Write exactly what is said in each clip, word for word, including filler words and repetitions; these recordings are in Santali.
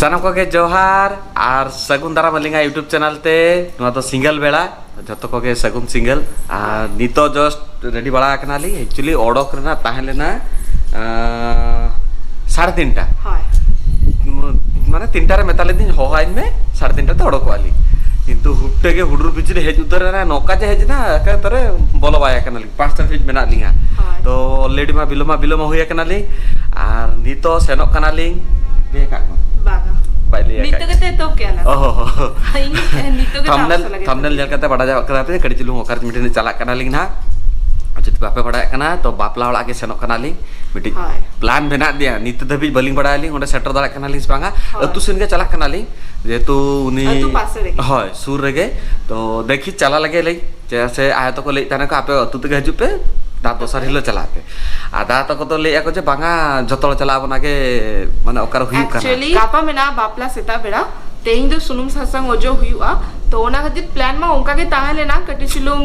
ᱥᱟᱱᱟᱢ ᱠᱚᱜᱮ ᱡᱚᱦᱟᱨ ᱟᱨ ᱥᱟᱹᱜᱩᱱ ᱫᱟᱨᱟᱢ ᱟᱹᱞᱤᱧᱟᱜ YouTube ᱪᱮᱱᱮᱞ ᱛᱮ᱾ ᱱᱚᱣᱟ ᱫᱚ ᱥᱤᱸᱜᱟᱹᱞ ᱵᱮᱲᱟ, ᱡᱷᱚᱛᱚ ᱠᱚᱜᱮ ᱥᱟᱹᱜᱩᱱ ᱥᱤᱸᱜᱟᱹᱞ᱾ ᱟᱨ ᱱᱤᱛᱚᱜ ᱡᱟᱥᱴ ᱨᱮᱰᱤ ᱵᱟᱲᱟ ᱟᱠᱟᱱᱟᱞᱤᱧ᱾ ᱮᱠᱪᱩᱭᱮᱞᱤ ᱚᱰᱚᱠ ᱨᱮᱱᱟᱜ ᱛᱟᱦᱮᱸ ᱞᱮᱱᱟ ᱟᱸ, ᱥᱟᱲᱮ ᱛᱤᱱᱴᱟ᱾ ᱦᱳᱭ᱾ ᱢᱟᱱᱮ ᱛᱤᱱᱴᱟ ᱨᱮ ᱢᱮᱛᱟ ᱞᱮᱫᱤᱧ, ᱦᱚᱦᱚᱣᱟᱹᱧ ᱢᱮ, ᱥᱟᱲᱮ ᱛᱤᱱᱴᱟ ᱛᱮ ᱚᱰᱚᱠᱚᱜᱼᱟ ᱞᱤᱧ᱾ ᱠᱤᱱᱛᱩ ᱦᱩᱴ ᱛᱮᱜᱮ ᱦᱩᱰᱩᱨ ᱵᱤᱡᱽᱞᱤ ᱦᱮᱡ ᱩᱛᱟᱹᱨ ᱮᱱᱟ, ᱱᱚᱝᱠᱟ ᱡᱮ ᱦᱮᱡ ᱮᱱᱟ, ᱮᱠᱮᱵᱟᱨᱮ ᱵᱚᱞᱚ ᱵᱟᱭ ᱟᱠᱟᱱᱟᱞᱤᱧ᱾ ᱯᱟᱸᱪᱴᱟ ᱫᱷᱟᱹᱵᱤᱡ ᱢᱮᱱᱟᱜ ᱞᱤᱧᱟ᱾ ᱦᱳᱭ᱾ ᱛᱚ ᱚᱞᱨᱮᱰᱤ ᱢᱟ ᱵᱤᱞᱚᱢ ᱢᱟ ᱵᱤᱞᱚᱢ ᱦᱩᱭ ᱟᱠᱟᱱᱟᱞᱤᱧ᱾ ᱟᱨ ᱱᱤᱛᱚᱜ ᱥᱮᱱᱚᱜ ᱠᱟᱱᱟᱞᱤᱧ᱾ ᱵᱮ ᱠᱟᱜ ᱠᱚ? ᱵᱟᱝᱟ᱾ ᱵᱟᱭ ᱞᱟᱹᱭ ᱟᱠᱟᱫ᱾ ᱱᱤᱛᱚᱜ ᱜᱮᱛᱚ ᱮᱛᱚᱦᱚᱵ ᱠᱮᱜᱼᱟ ᱞᱮ᱾ ᱚᱦᱚ᱾ ᱤᱧ ᱱᱤᱛᱚᱜ ᱜᱮ ᱛᱷᱟᱢᱵᱱᱮᱞ, ᱛᱟᱢᱥᱟ ᱞᱟᱹᱜᱤᱫ ᱛᱷᱟᱢᱵᱱᱮᱞ ᱧᱮᱞ ᱠᱟᱛᱮ ᱵᱟᱰᱟᱭ ᱧᱟᱢᱚᱜ ᱠᱟᱱᱟ ᱯᱮ ᱠᱟᱹᱴᱤᱡ ᱪᱩᱞᱩᱝ ᱚᱠᱟᱨᱮ ᱢᱤᱫᱴᱮᱱ ᱪᱟᱞᱟᱜ ᱠᱟᱱᱟᱞᱤᱧ ᱱᱟᱦᱟᱜ᱾ ᱡᱩᱫᱤ ᱵᱟᱯᱮ ᱵᱟᱲᱟᱭ ᱠᱟᱱᱟ ᱛᱚ ᱵᱟᱯᱞᱟ ᱚᱲᱟᱜ ᱜᱮ ᱥᱮᱱᱚᱜ ᱠᱟᱱᱟᱞᱤᱧ᱾ ᱢᱤᱫᱴᱤᱡ ᱦᱳᱭ᱾ ᱯᱞᱟᱱ ᱢᱮᱱᱟᱜ ᱫᱮᱭᱟ, ᱱᱤᱛ ᱫᱷᱟᱹᱵᱤᱡ ᱵᱟᱹᱞᱤᱧ ᱵᱟᱲᱟᱭᱟᱞᱤᱧ ᱚᱸᱰᱮ ᱥᱮᱴᱮᱨ ᱫᱟᱲᱮᱭᱟᱜ ᱠᱟᱱᱟᱞᱤᱧ ᱥᱮ ᱵᱟᱝᱟ᱾ ᱦᱳᱭ᱾ ᱟᱹᱛᱩ ᱥᱮᱱ ᱜᱮ ᱪᱟᱞᱟᱜ ᱠᱟᱱᱟᱞᱤᱧ, ᱡᱮᱦᱮᱛᱩ ᱩᱱᱤ ᱟᱹᱛᱩ ᱯᱟᱥᱮ ᱨᱮᱜᱮ᱾ ᱦᱳᱭ, ᱥᱩᱨ ᱨᱮᱜᱮ᱾ ᱛᱚ ᱫᱮᱠᱷᱤ ᱪᱟᱞᱟᱜ ᱞᱟᱹᱜᱤᱫ ᱞᱤᱧ, ᱪᱮᱫᱟᱜ ᱥᱮ ᱟᱭᱳ ᱛᱟᱠᱚ ᱞᱟᱹᱭᱮᱫ ᱛᱟᱦᱮᱱᱟ ᱠᱚ ᱟᱯᱮ ᱟᱹᱛᱩ ᱛᱮᱜᱮ ᱦᱤᱡᱩᱜ ᱯᱮ, ᱫᱟᱜ ᱫᱚᱥᱟᱨ ᱦᱤᱞᱳᱜ ᱪᱟᱞᱟᱜ ᱯᱮ᱾ ᱟᱨ ᱫᱟᱫᱟ ᱛᱟᱠᱚ ᱫᱚ ᱞᱟᱹᱭᱮᱫᱼᱟ ᱠᱚ ᱡᱮ ᱵᱟᱝᱟ, ᱡᱚᱛᱚ ᱦᱚᱲ ᱪᱟᱞᱟᱜ ᱟᱵᱚᱱ ᱟᱜᱮ, ᱢᱟᱱᱮ ᱚᱠᱟᱨᱮ ᱦᱩᱭᱩᱜ ᱠᱟᱱᱟ᱾ Actually, ᱜᱟᱯᱟ ᱢᱮᱱᱟᱜᱼᱟ ᱵᱟᱯᱞᱟ ᱥᱮᱛᱟᱜ ᱵᱮᱲᱟ, ᱛᱮᱦᱮᱧ ᱫᱚ ᱥᱩᱱᱩᱢ ᱥᱟᱥᱟᱝ ᱚᱡᱚᱜ ᱦᱩᱭᱩᱜᱼᱟ᱾ ᱛᱚ ᱚᱱᱟ ᱠᱷᱟᱹᱛᱤᱨ ᱯᱞᱟᱱ ᱢᱟ ᱚᱱᱠᱟ ᱜᱮ ᱛᱟᱦᱮᱸ ᱞᱮᱱᱟ, ᱠᱟᱹᱴᱤᱡ ᱪᱩᱞᱩᱝ,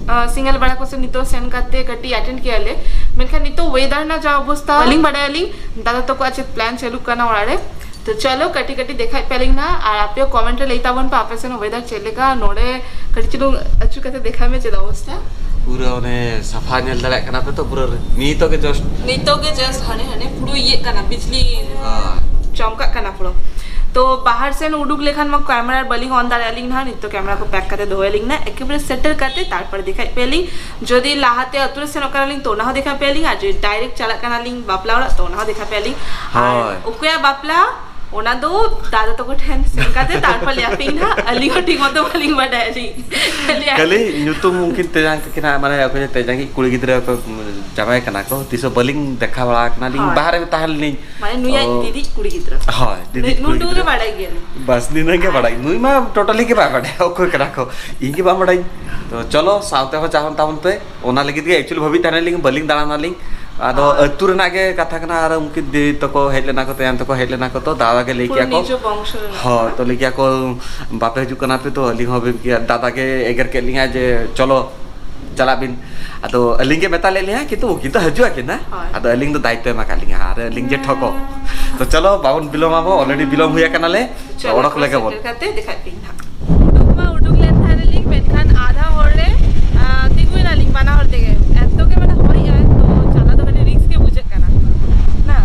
ᱟᱸ, ᱥᱤᱸᱜᱟᱹᱞ ᱵᱮᱲᱟ ᱠᱚ ᱥᱮ ᱱᱤᱛᱚᱜ ᱥᱮᱱ ᱠᱟᱛᱮ ᱠᱟᱹᱴᱤᱡ ᱟᱴᱮᱱᱰ ᱠᱮᱭᱟᱞᱮ᱾ ᱢᱮᱱᱠᱷᱟᱱ ᱱᱤᱛᱚᱜ ᱣᱮᱫᱟᱨ ᱨᱮᱱᱟᱜ ᱡᱟ ᱚᱵᱚᱥᱛᱟ, ᱵᱟᱹᱞᱤᱧ ᱵᱟᱰᱟᱭᱟᱞᱤᱧ ᱫᱟᱫᱟ ᱛᱟᱠᱚᱣᱟᱜ ᱪᱮᱫ ᱯᱞᱟᱱ ᱪᱟᱹᱞᱩᱜ ᱠᱟᱱᱟ ᱚᱲᱟᱜ ᱨᱮ᱾ ᱛᱚ ᱪᱚᱞᱚ ᱠᱟᱹᱴᱤᱡ ᱠᱟᱹᱴᱤᱡ ᱫᱮᱠᱷᱟᱭ ᱯᱮᱭᱟᱞᱤᱧ ᱱᱟᱦᱟᱜ, ᱟᱨ ᱟᱯᱮ ᱠᱚᱢᱮᱱᱴ ᱨᱮ ᱞᱟᱹᱭ ᱛᱟᱵᱚᱱ ᱯᱮ ᱟᱯᱮ ᱥᱮᱱ ᱣᱮᱫᱟᱨ ᱪᱮᱫ ᱞᱮᱠᱟ᱾ ᱱᱚᱰᱮ ᱠᱟᱹᱴᱤᱡ ᱪᱩᱞᱩᱝ ᱟᱹᱪᱩᱨ ᱠᱟᱛᱮ ᱫᱮᱠᱷᱟᱭ ᱢᱮ ᱪᱮᱫ ᱚᱵᱚᱥᱛᱟ᱾ ᱯᱩᱨᱟᱹ ᱚᱱᱮ ᱥᱟᱯᱷᱟ ᱧᱮᱞ ᱫᱟᱲᱮᱭᱟᱜ ᱠᱟᱱᱟ ᱯᱮ ᱛᱚ, ᱯᱩᱨᱟᱹ ᱱᱤᱛᱚᱜ ᱜᱮ ᱡᱟᱥᱴ᱾ ᱱᱤᱛᱚᱜ ᱜᱮ ᱡᱟᱥᱴ ᱦᱟᱱᱮ ᱦᱟᱱᱮ ᱯᱩᱨᱟᱹ ᱤᱭᱟᱹᱜ ᱠᱟᱱᱟ, ᱵᱤᱡᱽᱞᱤ ᱦᱳᱭ᱾ ᱪᱚᱢᱠᱟᱜ ᱠᱟᱱᱟ ᱯᱩᱨᱟᱹ᱾ ᱛᱚ ᱵᱟᱦᱟᱨ ᱥᱮᱱ ᱩᱰᱩᱠ ᱞᱮᱠᱷᱟᱱ ᱢᱟ ᱠᱮᱢᱮᱨᱟ ᱵᱟᱹᱞᱤᱧ ᱚᱱ ᱫᱟᱲᱮᱭᱟᱜᱼᱟ ᱞᱤᱧ ᱱᱟᱦᱟᱜ, ᱱᱤᱛᱚᱜ ᱠᱮᱢᱮᱨᱟ ᱠᱚ ᱯᱮᱠ ᱠᱟᱛᱮ ᱫᱚᱦᱚᱭᱟᱞᱤᱧ ᱱᱟᱦᱟᱜ, ᱮᱠᱮᱵᱟᱨᱮ ᱥᱮᱴᱮᱞ ᱠᱟᱛᱮ ᱛᱟᱨᱯᱚᱨ ᱫᱮᱠᱷᱟᱭ ᱯᱮᱭᱟᱞᱤᱧ᱾ ᱡᱩᱫᱤ ᱞᱟᱦᱟᱛᱮ ᱟᱹᱛᱩ ᱨᱮ ᱥᱮᱱᱚᱜ ᱠᱟᱱᱟᱞᱤᱧ ᱛᱚ ᱚᱱᱟ ᱦᱚᱸ ᱫᱮᱠᱷᱟᱭ ᱯᱮᱭᱟᱞᱤᱧ, ᱟᱨ ᱡᱩᱫᱤ ᱰᱟᱭᱨᱮᱠᱴ ᱪᱟᱞᱟᱜ ᱠᱟᱱᱟᱞᱤᱧ ᱵᱟᱯᱞᱟ ᱚᱲᱟᱜ ᱛᱚ ᱚᱱᱟ ᱦᱚᱸ ᱫᱮᱠᱷᱟᱭ ᱯᱮᱭᱟᱞᱤᱧ᱾ ᱟᱨ ᱦᱳᱭ᱾ ᱚᱠᱚᱭᱟᱜ ᱵᱟᱯᱞᱟ ᱚᱱᱟ ᱫᱚ ᱫᱟᱫᱟ ᱛᱟᱠᱚ ᱴᱷᱮᱱ ᱥᱮᱱ ᱠᱟᱛᱮ ᱛᱟᱨᱯᱚᱨ ᱞᱟᱹᱭ ᱟᱯᱮᱭᱟᱹᱧ ᱱᱟᱦᱟᱜ, ᱟᱹᱞᱤᱧ ᱦᱚᱸ ᱴᱷᱤᱠ ᱢᱚᱛᱚ ᱵᱟᱹᱞᱤᱧ ᱵᱟᱰᱟᱭᱟᱞᱤᱧ᱾ ᱠᱷᱟᱹᱞᱤ ᱟᱨ ᱠᱷᱟᱹᱞᱤ ᱧᱩᱛᱩᱢ ᱩᱱᱠᱤᱱ ᱛᱮᱧᱟᱝ ᱛᱟᱹᱠᱤᱱᱟᱜ, ᱢᱟᱱᱮ ᱚᱠᱚᱭ ᱡᱮ ᱛᱮᱧᱟᱝᱤᱡ ᱠᱩᱲᱤ ᱜᱤᱫᱽᱨᱟᱹ ᱠᱚ ᱡᱟᱶᱟᱭ ᱠᱟᱱᱟ ᱠᱚ, ᱛᱤᱥ ᱦᱚᱸ ᱵᱟᱹᱞᱤᱧ ᱫᱮᱠᱷᱟ ᱵᱟᱲᱟ ᱟᱠᱟᱱᱟ, ᱞᱤᱧ ᱦᱳᱭ᱾ ᱵᱟᱦᱨᱮ ᱨᱮ ᱛᱟᱦᱮᱸ ᱞᱤᱧ᱾ ᱢᱟᱱᱮ ᱱᱩᱭᱟᱜ ᱚ, ᱫᱤᱫᱤ ᱠᱩᱲᱤ ᱜᱤᱫᱽᱨᱟᱹ᱾ ᱦᱳᱭ, ᱫᱤᱫᱤ ᱱᱩ-, ᱠᱩᱲᱤ ᱱᱩᱴᱩ ᱜᱮ ᱜᱤᱫᱽᱨᱟᱹ᱾ ᱵᱟᱰᱟᱭ ᱜᱮᱭᱟᱞᱤᱧ᱾ ᱵᱟᱥ ᱱᱤᱱᱟᱹᱜ ᱜᱮ ᱵᱟᱰᱟᱭ᱾ ᱱᱩᱭ ᱢᱟ ᱴᱳᱴᱟᱞᱤ ᱜᱮ ᱵᱟᱭ ᱵᱟᱰᱟᱭᱟ ᱚᱠᱚᱭ ᱠᱟᱱᱟ ᱠᱚ, ᱤᱧ ᱜᱮ ᱵᱟᱝ ᱵᱟᱰᱟᱭ᱾ ᱛᱚ ᱪᱚᱞᱚ ᱥᱟᱶᱛᱮ ᱦᱚᱸ ᱪᱟᱞᱟᱣ ᱛᱟᱵᱚᱱ ᱯᱮ, ᱚᱱᱟ ᱞᱟᱹᱜᱤᱫ ᱜᱮ ᱮᱠᱪᱩᱭᱮᱞᱤ ᱵᱷᱟᱵᱤ ᱛᱟᱦᱮᱱᱟᱞᱤᱧ ᱵᱟᱹᱞᱤᱧ ᱫᱟᱬᱟᱱᱟᱞᱤᱧ᱾ ᱟᱫᱚ ᱦᱳᱭ᱾ ᱟᱹᱛᱩ ᱨᱮᱱᱟᱜ ᱜᱮ ᱠᱟᱛᱷᱟ ᱠᱟᱱᱟ, ᱟᱨ ᱩᱱᱠᱤᱱ ᱫᱤᱫᱤ ᱛᱟᱠᱚ ᱦᱮᱡ ᱞᱮᱱᱟ ᱠᱚ, ᱛᱮᱭᱟᱝ ᱛᱟᱠᱚ ᱦᱮᱡ ᱞᱮᱱᱟ ᱠᱚ, ᱛᱚ ᱫᱟᱫᱟ ᱜᱮ ᱞᱟᱹᱭ ᱯᱩᱨᱟᱹ ᱠᱮᱜᱼᱟ ᱠᱚ᱾ ᱱᱤᱡᱚ ᱵᱚᱝᱥᱚ ᱨᱮᱱᱟᱜ ᱦᱳᱭ, ᱠᱟᱱᱟ᱾ ᱛᱚ ᱞᱟᱹᱭ ᱠᱮᱜᱼᱟ ᱠᱚ ᱵᱟᱯᱮ ᱦᱤᱡᱩᱜ ᱠᱟᱱᱟ ᱯᱮ, ᱛᱚ ᱟᱹᱞᱤᱧ ᱦᱚᱸ ᱵᱷᱟᱵᱤ ᱜᱮᱭᱟ, ᱫᱟᱫᱟ ᱜᱮ ᱮᱜᱮᱨ ᱠᱮᱫ ᱞᱤᱧᱟᱭ ᱡᱮ ᱪᱚᱞᱚ ᱪᱟᱞᱟᱜ ᱵᱤᱱ᱾ ᱟᱫᱚ ᱟᱹᱞᱤᱧ ᱜᱮ ᱢᱮᱛᱟ ᱞᱮᱫ ᱞᱤᱧᱟ, ᱠᱤᱱᱛᱩ ᱩᱱᱠᱤᱱ ᱫᱚ ᱦᱤᱡᱩᱜ ᱟᱹᱠᱤᱱ, ᱦᱮᱸ? ᱦᱳᱭ᱾ ᱟᱫᱚ ᱟᱹᱞᱤᱧ ᱫᱚ ᱫᱟᱭᱤᱛᱛᱚ ᱮᱢ ᱟᱠᱟᱫ ᱞᱤᱧᱟ, ᱟᱨ ᱟᱹᱞᱤᱧ ᱡᱮ ᱴᱷᱚᱠᱚ᱾ ᱛᱚ ᱪᱚᱞᱚ, ᱵᱟᱵᱚᱱ ᱵᱤᱞᱚᱢ ᱟᱵᱚ, already ᱵᱤᱞᱚᱢ ᱦᱩᱭ ᱟᱠᱟᱱᱟᱞᱮ᱾ ᱛᱚ ᱪᱚᱞᱚ, ᱚᱰᱚᱠ ᱞᱮᱜᱮ ᱵᱚᱱ᱾ ᱥᱮᱴᱮᱨ ᱠᱟᱛᱮ ᱫᱮᱠᱷᱟᱜ ᱯᱮ ᱱᱟᱦᱟᱜ᱾ ᱩᱰᱩᱠ ᱢᱟ ᱩᱰᱩᱠ ᱞᱮᱱ ᱛᱟᱦᱮᱸ ᱞᱤᱧ, ᱢᱮᱱᱠᱷᱟᱱ ᱟᱫᱷᱟ ᱦᱚᱨ ᱨᱮ, ᱟᱸ, ᱛᱤᱸᱜᱩᱭᱮᱱᱟᱞᱤᱧ ᱵᱟᱱᱟ ᱦᱚᱲ ᱛᱮᱜᱮ᱾ ᱮᱛᱚ ᱜᱮ ᱢᱟᱱᱮ ᱦᱚᱭᱮᱜᱼᱟᱭ, ᱛᱚ ᱪᱟᱞᱟᱣ ᱫᱚ ᱠᱟᱹᱴᱤᱡ risk ᱜᱮ ᱵᱩᱡᱷᱟᱹᱜ ᱠᱟᱱᱟ᱾ ᱱᱟ?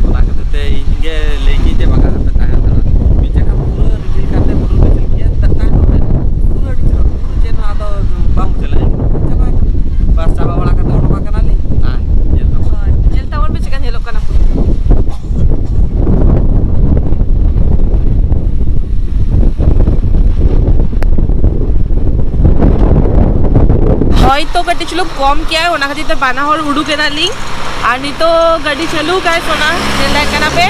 ᱚᱱᱟ ᱠᱷᱟᱹᱛᱤᱨ ᱛᱮ ᱤᱧ ᱜᱮ ᱞᱟᱹᱭ ᱠᱤᱧ ᱡᱮ, "ᱵᱟᱝᱟ, ᱦᱟᱯᱮ ᱛᱟᱦᱮᱸ ᱦᱟᱛᱟᱲᱚᱜ ᱢᱮ᱾ ᱢᱤᱫ ᱡᱟᱭᱜᱟ ᱯᱩᱨᱟᱹ ᱨᱤᱢᱤᱞ ᱠᱟᱛᱮ ᱯᱩᱨᱟᱹ ᱯᱮ ᱪᱮᱫ ᱠᱮᱜᱼᱟ, ᱛᱟ-, ᱛᱟᱦᱮᱸ ᱠᱚᱜ ᱢᱮ᱾ ᱯᱩᱨᱟᱹ ᱟᱹᱰᱤ ᱪᱮᱦᱨᱟ, ᱯᱩᱨᱟᱹ ᱪᱮᱫ ᱦᱚᱸ ᱟᱫᱚ ᱵᱟᱝ ᱵᱩᱡᱷᱟᱹᱜ ᱞᱟᱹᱜᱤᱫ᱾ ᱪᱟᱵᱟ ᱟᱠᱟᱱᱟ᱾ ᱵᱟᱥ ᱪᱟᱵᱟ ᱵᱟᱲᱟ ᱠᱟᱛᱮ ᱚᱰᱚᱠ ᱟᱠᱟᱱᱟᱞᱤᱧ᱾ ᱦᱮᱸ, ᱧᱮᱞ ᱛᱟᱵᱚᱱ᱾ ᱦᱳᱭ, ᱧᱮᱞ ᱛᱟᱵᱚᱱ ᱯᱮ ᱪᱮᱫᱠᱟ ᱧᱮᱞᱚᱜ ᱠᱟᱱᱟ ᱯᱩᱨᱟᱹ᱾ ᱦᱚᱭ ᱛᱚ ᱠᱟᱹᱴᱤᱡ ᱪᱩᱞᱩᱝ ᱠᱚᱢ ᱠᱮᱜᱼᱟᱭ, ᱚᱱᱟ ᱠᱷᱟᱹᱛᱤᱨ ᱛᱮ ᱵᱟᱱᱟ ᱦᱚᱲ ᱩᱰᱩᱠ ᱮᱱᱟᱞᱤᱧ᱾ ᱟᱨ ᱱᱤᱛᱚᱜ ᱜᱟᱹᱰᱤ ᱪᱟᱹᱞᱩ ᱠᱟᱜᱼᱟᱭ ᱥᱳᱱᱟ, ᱧᱮᱞ ᱫᱟᱲᱮᱭᱟᱜ ᱠᱟᱱᱟ ᱯᱮ᱾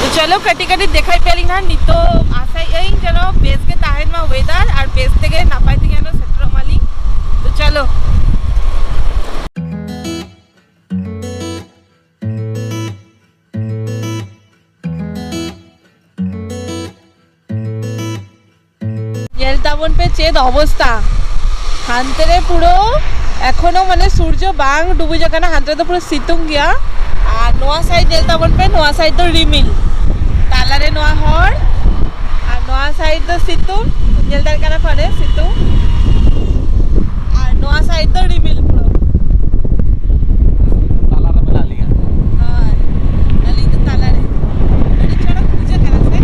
ᱛᱚ ᱪᱚᱞᱚ ᱠᱟᱹᱴᱤᱡ ᱠᱟᱹᱴᱤᱡ ᱫᱮᱠᱷᱟᱭ ᱯᱮᱭᱟᱞᱤᱧ ᱱᱟᱦᱟᱜ᱾ ᱱᱤᱛᱚᱜ ᱟᱥᱟᱭᱮᱫ ᱟᱹᱧ ᱡᱮᱱᱚ ᱵᱮᱥ ᱜᱮ ᱛᱟᱦᱮᱱ ᱢᱟ weather, ᱟᱨ ᱵᱮᱥ ᱛᱮᱜᱮ ᱱᱟᱯᱟᱭ ᱛᱮᱜᱮ ᱡᱮᱱᱚ ᱥᱮᱴᱮᱨᱚᱜ ᱢᱟᱞᱤᱧ᱾ ᱛᱚ ᱪᱚᱞᱚ᱾ ᱧᱮᱞ ᱛᱟᱵᱚᱱ ᱯᱮ ᱪᱮᱫ ᱚᱵᱚᱥᱛᱟ᱾ ᱦᱟᱱᱛᱮ ᱨᱮ ᱯᱩᱨᱟᱹ ᱮᱠᱷᱚᱱᱳ ᱢᱟᱱᱮ ᱥᱩᱨᱡᱚ ᱵᱟᱝ ᱰᱩᱵᱩᱡ ᱟᱠᱟᱱᱟ, ᱦᱟᱱᱛᱮ ᱨᱮᱫᱚ ᱯᱩᱨᱟᱹ ᱥᱤᱛᱩᱝ ᱜᱮᱭᱟ᱾ ᱟᱨ ᱱᱚᱣᱟ side ᱧᱮᱞ ᱛᱟᱵᱚᱱ ᱯᱮ, ᱱᱚᱣᱟ side ᱫᱚ ᱨᱤᱢᱤᱞ, ᱛᱟᱞᱟᱨᱮ ᱱᱚᱣᱟ ᱦᱚᱲ, ᱟᱨ ᱱᱚᱣᱟ side ᱫᱚ ᱥᱤᱛᱩᱝ᱾ ᱧᱮᱞ ᱫᱟᱲᱮᱭᱟᱜ ᱠᱟᱱᱟ ᱯᱮ ᱚᱸᱰᱮ ᱥᱤᱛᱩᱝ, ᱟᱨ ᱱᱚᱣᱟ side ᱫᱚ ᱨᱤᱢᱤᱞ ᱯᱩᱨᱟᱹ᱾ ᱛᱟᱞᱟ ᱨᱮ ᱢᱮᱱᱟᱜ ᱞᱤᱧᱟ᱾ ᱦᱳᱭ, ᱟᱹᱞᱤᱧ ᱫᱚ ᱛᱟᱞᱟ ᱨᱮ᱾ ᱟᱹᱰᱤ ᱪᱚᱨᱚᱠ ᱵᱩᱡᱷᱟᱹᱜ ᱠᱟᱱᱟ ᱥᱮ?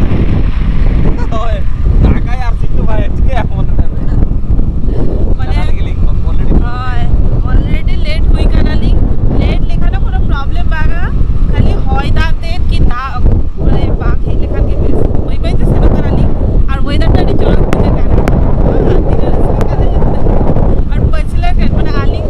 ᱦᱳᱭ, ᱫᱟᱜᱟᱭ ᱟᱨ ᱥᱤᱛᱩᱝᱟᱭ, ᱪᱤᱠᱟᱹᱭᱟ ᱢᱚᱱᱮ ᱛᱮ? ᱢᱟᱱᱮ, ᱪᱟᱞᱟᱜ ᱞᱟᱹᱜᱤᱫ ᱞᱤᱧ already᱾ ᱦᱳᱭ, already late ᱦᱩᱭ ᱠᱟᱱᱟ ᱞᱤᱧ᱾ Late ᱞᱮᱠᱷᱟᱱ ᱫᱚ ᱠᱳᱱᱳ problem ᱵᱟᱝᱟ, ᱠᱷᱟᱹᱞᱤ ᱦᱚᱭ ᱫᱟᱜ ᱛᱮ ᱠᱤ ᱫᱟᱜ ᱢᱟᱱᱮ ᱵᱟᱝ ᱦᱮᱡ ᱞᱮᱠᱷᱟᱱ ᱜᱮ ᱵᱮᱥ᱾ ᱵᱟᱹᱭ ᱵᱟᱹᱭ ᱛᱮ ᱥᱮᱱᱚᱜ ᱠᱟᱱᱟ ᱞᱤᱧ, ᱟᱨ weather ᱴᱟ ᱟᱹᱰᱤ ᱪᱚᱨᱚᱠ ᱵᱩᱡᱷᱟᱹᱜ ᱠᱟᱱᱟ᱾ ᱟᱨ ᱛᱤᱱᱟᱹᱜ ᱨᱟᱹᱥᱠᱟᱹ ᱠᱟᱱᱟ᱾ ᱟᱨ ᱯᱟᱹᱪᱷᱞᱟᱹ ᱴᱷᱮᱱ, ᱢᱟᱱᱮ ᱟᱹᱞᱤᱧ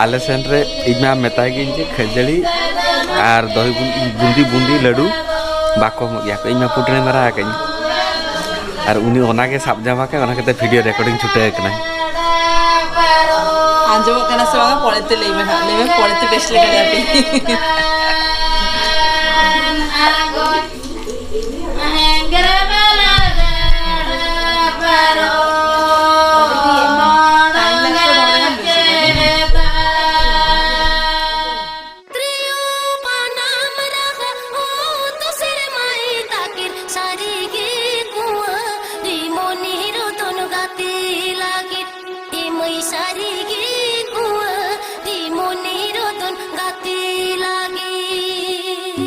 ᱟᱞᱮ ᱥᱮᱱ ᱨᱮ ᱤᱧ ᱢᱟ ᱢᱮᱛᱟᱭ ᱜᱤᱭᱟᱹᱧ ᱡᱮ ᱠᱷᱟᱹᱡᱟᱹᱲᱤ ᱟᱨ ᱫᱚᱦᱤ ᱵᱩᱱ-, ᱵᱩᱸᱫᱤ, ᱵᱩᱸᱫᱤ ᱞᱟᱹᱰᱩ ᱵᱟᱠᱚ ᱮᱢᱚᱜ ᱜᱮᱭᱟ ᱠᱚ᱾ ᱤᱧ ᱢᱟ ᱯᱩᱴᱨᱟᱹᱧ ᱢᱟᱨᱟ ᱟᱠᱟᱫᱤᱧ, ᱟᱨ ᱩᱱᱤ ᱚᱱᱟᱜᱮ ᱥᱟᱵ ᱡᱟᱢᱟ ᱠᱮᱫ, ᱚᱱᱟ ᱠᱷᱟᱹᱛᱤᱨ ᱵᱷᱤᱰᱤᱭᱳ ᱨᱮᱠᱚᱨᱰᱤᱝ ᱪᱷᱩᱴᱟᱹᱣ ᱟᱠᱟᱱᱟᱭ᱾ ᱟᱸᱡᱚᱢᱚᱜ ᱠᱟᱱᱟ ᱥᱮ ᱵᱟᱝᱟ? ᱯᱚᱨᱮᱛᱮ ᱞᱟᱹᱭ ᱢᱮ ᱦᱟᱸᱜ, ᱞᱟᱹᱭ ᱢᱮ ᱯᱚᱨᱮᱛᱮ ᱵᱮᱥ ᱞᱮᱠᱟ ᱟᱨᱠᱤ᱾ ᱛᱨᱤᱭᱳ ᱵᱟᱱᱟᱢ ᱨᱟᱜᱟ, ᱚᱛ ᱥᱮᱨᱢᱟᱭ ᱛᱟᱠᱮᱨ, ᱥᱟᱹᱨᱤᱜᱮ ᱠᱩᱣᱟᱹ, ᱨᱤᱢᱚᱱᱤ ᱨᱚᱛᱚᱱ ᱜᱟᱛᱮ ᱞᱟᱹᱜᱤᱫ᱾ ᱮ ᱢᱟᱹᱭ, ᱥᱟᱹᱨᱤᱜᱮ ᱠᱩᱣᱟᱹ, ᱨᱤᱢᱚᱱᱤ ᱨᱚᱛᱚᱱ ᱜᱟᱛᱮ ᱞᱟᱹᱜᱤᱫ᱾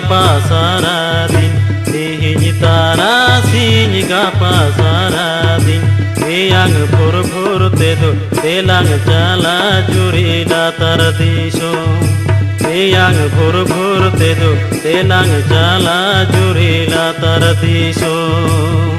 ᱜᱟᱯᱟ ᱥᱟᱨᱟᱫᱤᱱ, ᱛᱮᱦᱮᱧ ᱛᱟᱨᱟᱥᱤᱧ ᱜᱟᱯᱟ ᱥᱟᱨᱟᱫᱤᱱ, ᱛᱮᱭᱟᱝ ᱵᱷᱳᱨ ᱵᱷᱳᱨ ᱛᱮᱫᱚ ᱛᱮᱞᱟᱝ ᱪᱟᱞᱟ ᱡᱩᱨᱤ ᱞᱟᱛᱟᱨ ᱫᱤᱥᱚᱢ᱾ ᱛᱮᱭᱟᱝ ᱵᱷᱳᱨ ᱵᱷᱳᱨ ᱛᱮᱫᱚ ᱛᱮᱞᱟᱝ ᱪᱟᱞᱟ ᱡᱩᱨᱤ ᱞᱟᱛᱟᱨ ᱫᱤᱥᱚᱢ᱾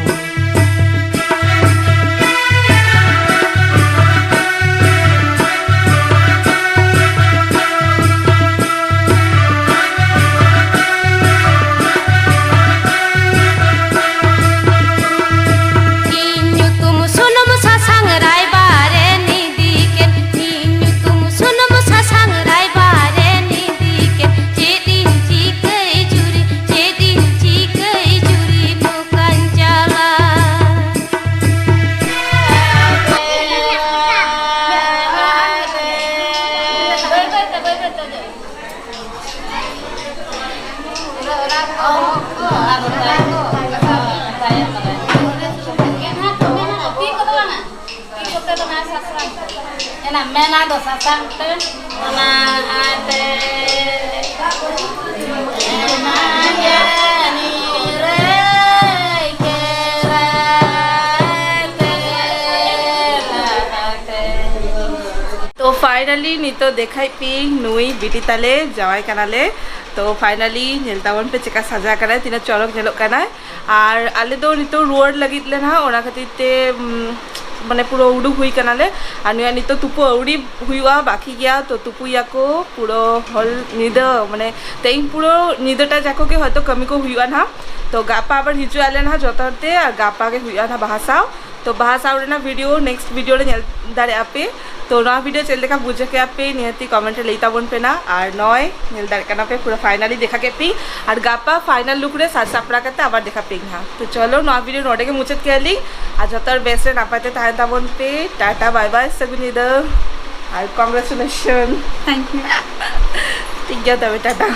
ᱤᱧ ᱧᱩᱛᱩᱢ ᱥᱩᱱᱩᱢ ᱥᱟᱥᱟᱝ ᱨᱟᱭᱵᱟᱨᱮ ᱱᱤᱫᱤ ᱠᱮᱱ, ᱤᱧ ᱧᱩᱛᱩᱢ ᱥᱩᱱᱩᱢ ᱥᱟᱥᱟᱝ ᱨᱟᱭᱵᱟᱨᱮ ᱱᱤᱫᱤ ᱠᱮᱱ, ᱪᱮᱫ ᱤᱧ ᱪᱤᱠᱟᱹᱭ ᱡᱩᱨᱤ, ᱪᱮᱫ ᱤᱧ ᱪᱤᱠᱟᱹᱭ ᱡᱩᱨᱤ ᱱᱚᱝᱠᱟᱱ ᱡᱟᱞᱟ᱾ ᱮᱱᱟ ᱢᱮᱱᱟ ᱫᱚ ᱥᱟᱥᱟᱝ ᱛᱮ, ᱚᱱᱟ ᱟᱛᱮ, ᱮᱱᱟ ᱡᱟᱹᱱᱤ ᱨᱟᱹᱭ ᱠᱮᱨᱟ ᱛᱮ ᱞᱟᱦᱟᱛᱮ᱾ ᱛᱚ finally ᱱᱤᱛᱚᱜ ᱫᱮᱠᱷᱟᱭ ᱯᱤ ᱱᱩᱭ ᱵᱤᱴᱤ ᱛᱟᱞᱮ ᱡᱟᱶᱟᱭ ᱠᱟᱱᱟᱞᱮ᱾ ᱛᱚ finally ᱧᱮᱞ ᱛᱟᱵᱚᱱ ᱯᱮ ᱪᱮᱠᱟ ᱥᱟᱡᱟ ᱠᱟᱱᱟᱭ, ᱛᱤᱱᱟᱹᱜ ᱪᱚᱨᱚᱠ ᱧᱮᱞᱚᱜ ᱠᱟᱱᱟᱭ᱾ ᱟᱨ ᱟᱞᱮ ᱫᱚ ᱱᱤᱛᱚᱜ ᱨᱩᱣᱟᱹᱲ ᱞᱟᱹᱜᱤᱫ ᱞᱮ ᱱᱟᱦᱟᱜ, ᱚᱱᱟ ᱠᱷᱟᱹᱛᱤᱨ ᱛᱮ, ᱩᱢ, ᱢᱟᱱᱮ ᱯᱩᱨᱟᱹ ᱩᱰᱩᱠ ᱦᱩᱭ ᱠᱟᱱᱟᱞᱮ᱾ ᱟᱨ ᱱᱩᱭᱟᱜ ᱱᱤᱛᱚᱜ ᱛᱩᱯᱩ ᱟᱹᱣᱨᱤ ᱦᱩᱭᱩᱜᱼᱟ, ᱵᱟᱹᱠᱤ ᱜᱮᱭᱟ᱾ ᱛᱚ ᱛᱩᱯᱩᱭᱟᱠᱚ ᱯᱩᱨᱟᱹ ᱦᱚᱞ ᱧᱤᱫᱟᱹ, ᱢᱟᱱᱮ ᱛᱮᱦᱮᱧ ᱯᱩᱨᱟᱹ ᱧᱤᱫᱟᱹᱴᱟ ᱡᱟᱠᱚ ᱜᱮ ᱦᱚᱭᱛᱳ ᱠᱟᱹᱢᱤ ᱠᱚ ᱦᱩᱭᱩᱜᱼᱟ ᱱᱟᱦᱟᱜ᱾ ᱛᱚ ᱜᱟᱯᱟ ᱟᱵᱟᱨ ᱦᱤᱡᱩᱜ ᱟᱞᱮ ᱱᱟᱦᱟᱜ ᱡᱚᱛᱚ ᱦᱚᱲ ᱛᱮ, ᱟᱨ ᱜᱟᱯᱟ ᱜᱮ ᱦᱩᱭᱩᱜᱼᱟ ᱱᱟᱦᱟᱜ ᱵᱟᱦᱟ ᱥᱟᱶ᱾ ᱛᱚ ᱵᱟᱦᱟ ᱥᱟᱶ ᱨᱮᱱᱟᱜ video next video ᱨᱮ ᱧᱮᱞ ᱫᱟᱲᱮᱭᱟᱜᱼᱟ ᱯᱮ᱾ ᱛᱚ ᱱᱚᱣᱟ video ᱪᱮᱫ ᱞᱮᱠᱟ ᱵᱩᱡᱷᱟᱹᱣ ᱠᱮᱜᱼᱟ ᱯᱮ, ᱱᱤᱦᱟᱹᱛᱤ comment ᱨᱮ ᱞᱟᱹᱭ ᱛᱟᱵᱚᱱ ᱯᱮ ᱱᱟ᱾ ᱟᱨ ᱱᱚᱜᱼᱚᱭ ᱧᱮᱞ ᱫᱟᱲᱮᱭᱟᱜ ᱠᱟᱱᱟ ᱯᱮ, ᱯᱩᱨᱟᱹ finally ᱫᱮᱠᱷᱟ ᱠᱮᱫ ᱯᱮ᱾ ᱟᱨ ᱜᱟᱯᱟ final look ᱨᱮ ᱥᱟᱡᱽ ᱥᱟᱯᱲᱟᱣ ᱠᱟᱛᱮ ᱟᱵᱟᱨ ᱫᱮᱠᱷᱟ ᱯᱮ ᱱᱟᱦᱟᱜ᱾ ᱛᱚ ᱪᱚᱞᱚ, ᱱᱚᱣᱟ video ᱱᱚᱰᱮ ᱜᱮ ᱢᱩᱪᱟᱹᱫ ᱠᱮᱫᱟ ᱞᱤᱧ᱾ ᱟᱨ ᱡᱚᱛᱚ ᱦᱚᱲ ᱵᱮᱥ ᱨᱮ ᱱᱟᱯᱟᱭ ᱛᱮ ᱛᱟᱦᱮᱱ ᱛᱟᱵᱚᱱ ᱯᱮ᱾ ᱴᱟᱴᱟ, bye bye, ᱥᱟᱹᱜᱩᱱ ᱧᱤᱫᱟᱹ᱾ ᱟᱨ congratulation᱾ Thank you. ᱴᱷᱤᱠ ᱜᱮᱭᱟ ᱛᱚᱵᱮ, ᱴᱟᱴᱟ᱾